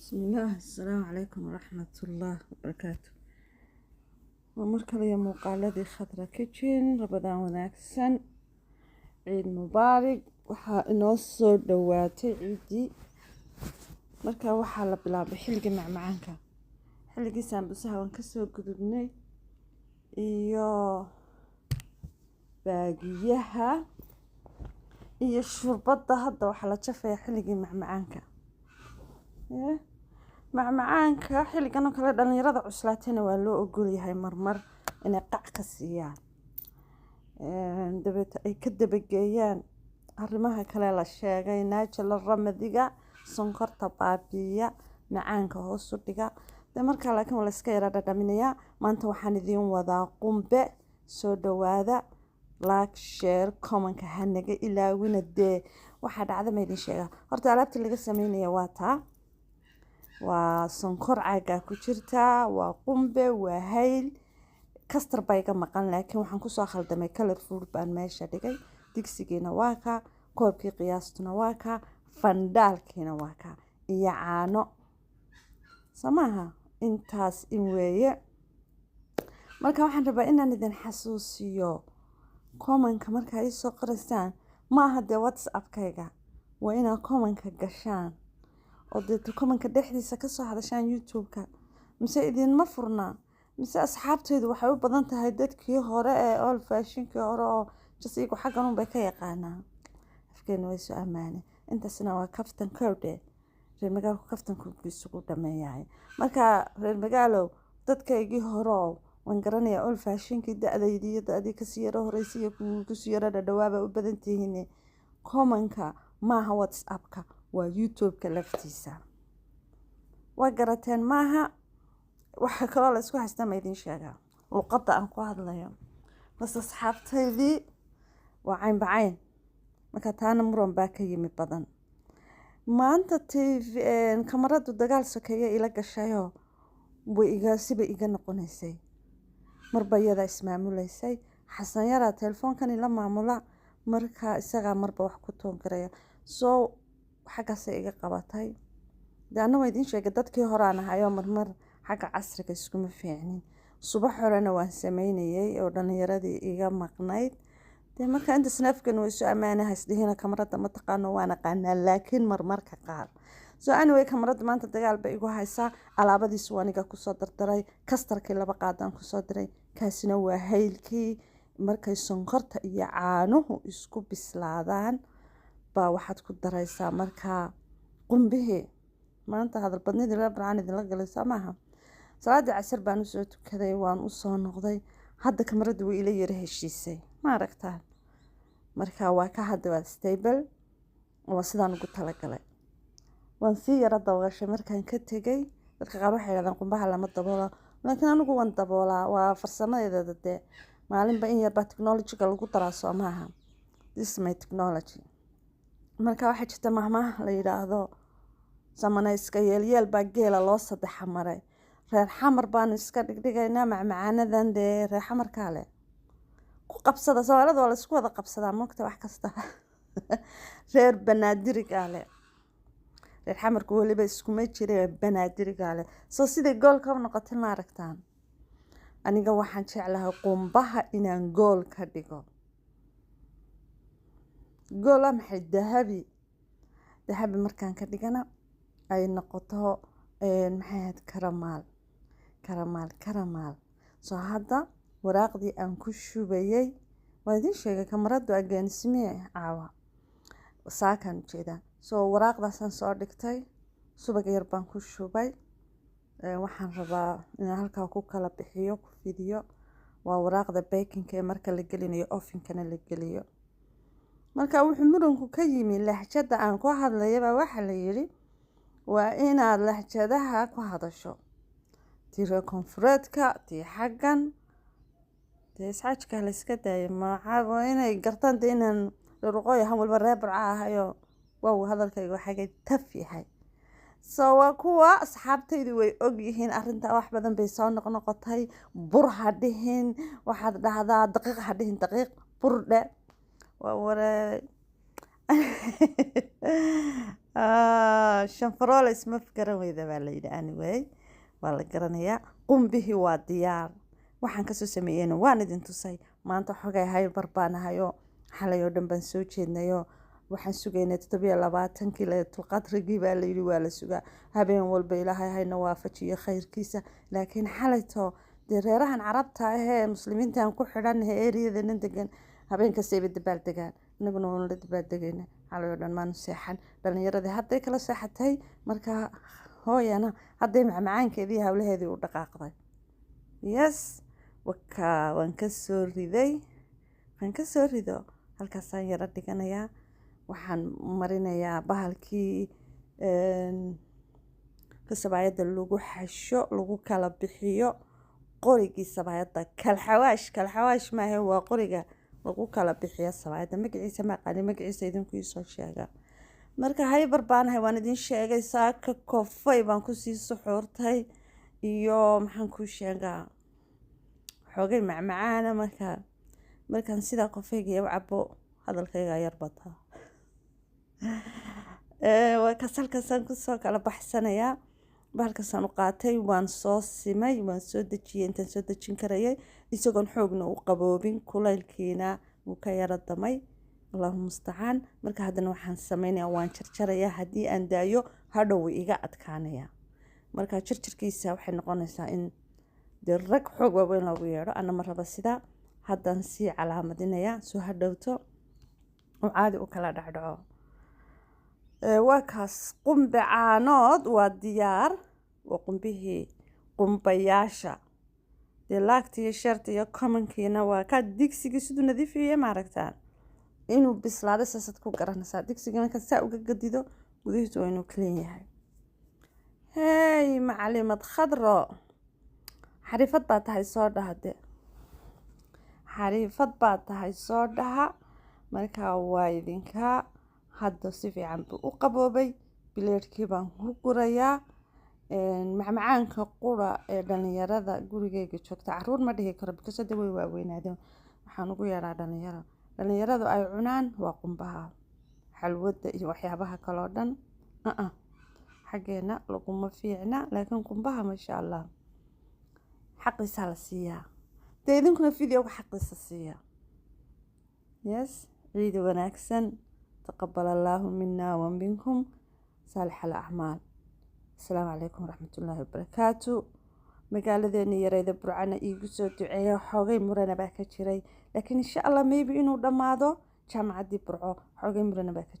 Bismillaah, asalaamu calaykum waraxmatullaah wabarakaatu. Waa mar kale iyo muuqaaladii Khadra Kitchen. Ramadaan wanaagsan, ciid mubaarig. Waxaa inoo soo dhowaatay ciiddii. Marka waxaa la bilaabay xilligii macmacaanka, xilligii saambusaha waan kasoo gudubnay iyo baagiyaha iyo shurbadda. Hadda waxaa la jafayaa xilligii macmacaanka. Macmacaanka xilligan oo kale dhalinyarada cuslaatayna waa loo ogolyahay marmar inay qac ka siiyaan, dabeeta ay ka dabageeyaan arrimaha kale la sheegay. Naajala ramadiga sonkorta baabiiya, macaanka hoos u dhiga de markaa, laakiin waa la iska yara dhadhaminayaa. Maanta waxaan idiin wadaa qumbe. Soo dhawaada, like, share, commentka hanaga ilaawina. Dee waxaa dhacda ma idin sheegaa? Horta alaabta laga sameynaya waa taa: waa sonkor caagaa ku jirtaa, waa qumbe, waa hayl, custard baa iga maqan, laakiin waxaan kusoo khaldamay color food baan meesha dhigay. Digsigiina waa kaa, koobkii qiyaastuna waa kaa, fandhaalkiina waa kaa iyo caano. Soo maaha? Intaas in weeye. Marka waxaan rabaa inaan idin xasuusiyo commentka markaa iisoo qoraysaan. Maaha dee WhatsAppkayga, waa inaad commentka gashaan oo deeta commentka dhexdiisa kasoo hadashaan YouTube-ka. Mise idinma furnaa? Mise asxaabtaydu waxay u badan tahay dadkii hore ee old fashionkii hore oo just iyagu xaggan unbay ka yaqaanaa? Afkeena way soo ammaanay. Intaasna waa kaftan kowdhe. Reer magaalku kaftanku isugu dhameeyahay. Marka reer magaalow, dadkaygii hore oo waan garanayaa, old fashionkii, da-daydii iyo da-dii kasii yaro horeysay iyo kuwii kusii yaro dhadhawaaba u badan tihiin. Commentka maaha WhatsAppka, waa YouTube-ka laftiisa. Waa garateen maaha? Waxaa kaloo la isku haystaa ma idiin sheegaa? Luqadda aan ku hadlayo bas asxaabtaydii waa caynba cayn. Marka taana muran baa ka yimi badan. Maanta TV kamaradu dagaal sokeeye ila gashayoo way iga siba iga noqonaysay. Marba iyadaa ismaamulaysay. Xasan yaraa telefoonkan ila maamula, marka isagaa marba wax ku toongaraya, soo xaggaasay iga qabatay. Dee anna waa idiin sheegay, dadkii horaan ahayoo marmar xagga casriga iskuma fiicnin. Subax horena waan sameynayay oo dhalinyaradii iga maqnayd. Dee marka inta snaafkan way soo ammaanaha isdhihina kamarada ma taqaano. Waan aqaanaa, laakiin marmarka qaar. So anyway, kamarada maanta dagaal bay igu haysaa. Alaabadiisu aniga kusoo dardaray, custardkii 2 qaadaan kusoo diray. Kaasina waa haylkii. Markay sonkorta iyo caanuhu isku bislaadaan baa waxaad ku daraysaa markaa qumbihii. Maanta hadalbadnidii la barcaan idinla galaysaa maaha. Salaadii casar baan usoo tukaday, waan usoo noqday. Hadda kamaradu way ila yara heshiisay, ma aragtaan? Marka waa ka hadda waa stable, waa sidaan ugu talagalay. Waan sii yara dabooshay markaan ka tegay. Dadka qaar waxay yidhahdaan qumbaha lama daboolo, laakiin anigu waan daboolaa. Waa farsamadeeda. Dee maalinba in yarbaa technologyga lagu daraa, soo maaha? This is my technology. Marka waxaa jirta mahmaah la yidhaahdo "samana iska yeelyeel baa geela loo saddexa maray". Reer Xamar baanu iska dhigdhigaynaa macmacaanadan. Dee reer Xamarkaa leh ku qabsada. Soomaalida waa la isku wada qabsadaa, moogta? Wax kasta reer Banaadirigaa leh. Reer Xamarku weliba iskuma jira, Banaadirigaa leh. Soo siday goolka u noqotay, ma aragtaan? Aniga waxaan jeclahay qumbaha inaan gool ka dhigo. Gool waa maxay? Dahabi. Dahabi markaan ka dhigana ay noqoto, maxay ahayd, caramel, caramel, caramel. Soo hadda waraaqdii aan ku shubayay waa idiin sheegay. Kamaradu agaanismee caawa saakaan ujeedaa. Soo waraaqdaasaan soo dhigtay, subag yar baan ku shubay. Waxaan rabaa inaan halkaa ku kala bixiyo, ku fidiyo. Waa waraaqda bakinka ee marka la gelinayo ovenkana la geliyo. Marka wuxuu muranku ka yimi lahjada aan ku hadlayaba. Waxaa la yidhi waa inaad lahjadaha ku hadasho, tii reer koonfureedka, tii xaggan. Dee isxaajka la iska daayo. Maca waa inay gartaan dee inaan reer waqooyi ahaan, waliba reer Burco ahayo. Wow, hadalkayga waxagay taf yahay. So waa kuwa asxaabtaydu way ogyihiin arrintaa. Wax badan bay soo noqnoqotay. Bur ha dhihin, waxaad dhahdaa daqiiq. Ha dhihin daqiiq, bur dhe. Waa waree. Shanfaroole isma garan weyda baa la yidhi. Anyway, waa la garanayaa. Qumbihii waa diyaar. Waxaan kasoo sameeyeyna waan idin tusay. Maanta xogay hyper baan ahayo. Xalay oo dhan baan soo jeednayo. Waxaan sugaynay 27-kii Laylatul Qadrigii baa layidhi, waa la sugaa habeen walba. Ilaahay hayna waafajiyo khayrkiisa. Laakiin xalayto dee reerahan Carabta ahee Muslimiintan ku xidhan ee eriyadanan degan habeen kastayba dabaal degaan, inaguna waanu la dabaaldegayna. Xalay oo dhan maanu seexan. Dhalinyaradii hadday kala seexatay, marka hooyana hadday macmacaankeedii hawlaheedii u dhaqaaqday. Yes, wakaa waan kasoo riday. Waan kasoo rido, halkaasaan yaro dhiganayaa. Waxaan marinayaa bahalkii ka sabaayadda lagu xasho, lagu kala bixiyo, qorigii sabaayadda. Kalxawaash, kalxawaash maahe, waa qoriga lagu kala bixiyo sabaayadda. Magaciisa ma aqaani, magaciisa idinku iisoo sheega. Marka hyper baanahay, waan idin sheegay. Saaka kofay baan kusii suxuurtay iyo maxaan kuu sheegaa, xoogay macmacaana. Marka markaan sidaa kofayga u cabo, hadalkayga yar bataa. Waa kaas, halkaasaan kusoo kala baxsanayaa. Bahalkaasaan u qaatay, waan soo simay, waan soo dejiyey intaan soo dejin karayay, isagoon xoogna u qaboobin, kulaylkiina wuu ka yara damay. Allahu mustacaan. Marka haddana waxaan sameynayaa, waan jarjarayaa. Haddii aan daayo, hadhow wuu iga adkaanayaa. Marka jarjarkiisa waxay noqonaysaa in dee rag xoog waaweyn loogu yeedho. Ana ma raba sidaa. Haddaan sii calaamadinayaa soo hadhowto oo caadi u kala dhacdhaco. Waa kaas, qumbe caanood waa diyaar. Waa qumbihii qumbayaasha. Dee like-ta iyo share-ta iyo comment-kiina waa ka. Digsigii siduu nadiifiyey maaragtaan, inuu bislaaday saasaad ku garanaysaa. Digsiga markaad saa uga gadido, gudihiisu waa inuu clean yahay. Hey, macalimad Khadro, xariifad baa tahay, soo dhaha. De xariifad baa tahay, soo dhaha. Marka waa idinkaa. Hadda si fiican buu u qaboobay. Bileedhkii baan ku gurayaa. Macmacaanka qura ee dhalinyarada gurigeyga joogta, caruur ma dhihi karo because hadda way waaweynaadeen, waxaan ugu yeeraa dhalinyaro, dhalinyaradu ay cunaan waa qumbaha. Xalwadda iyo waxyaabaha kaloo dhan uh xaggeena laguma fiicna, laakiin qumbaha, maasha Allah, xaqiisaa la siiyaa. Dee idinkuna videoga xaqiisa siiya. Yes, ciid wanaagsan. Taqabal Allaahu mina wa minkum saalix alacmaal. Asalaamu calaykum waraxmatullaahi wabarakaatu. Magaaladeena yareyda Burcana iigu soo duceeya. Xoogay murana baa ka jiray, laakiin insha Allah maybe inuu dhammaado. Jaamacaddii Burco xoogay murana baa ka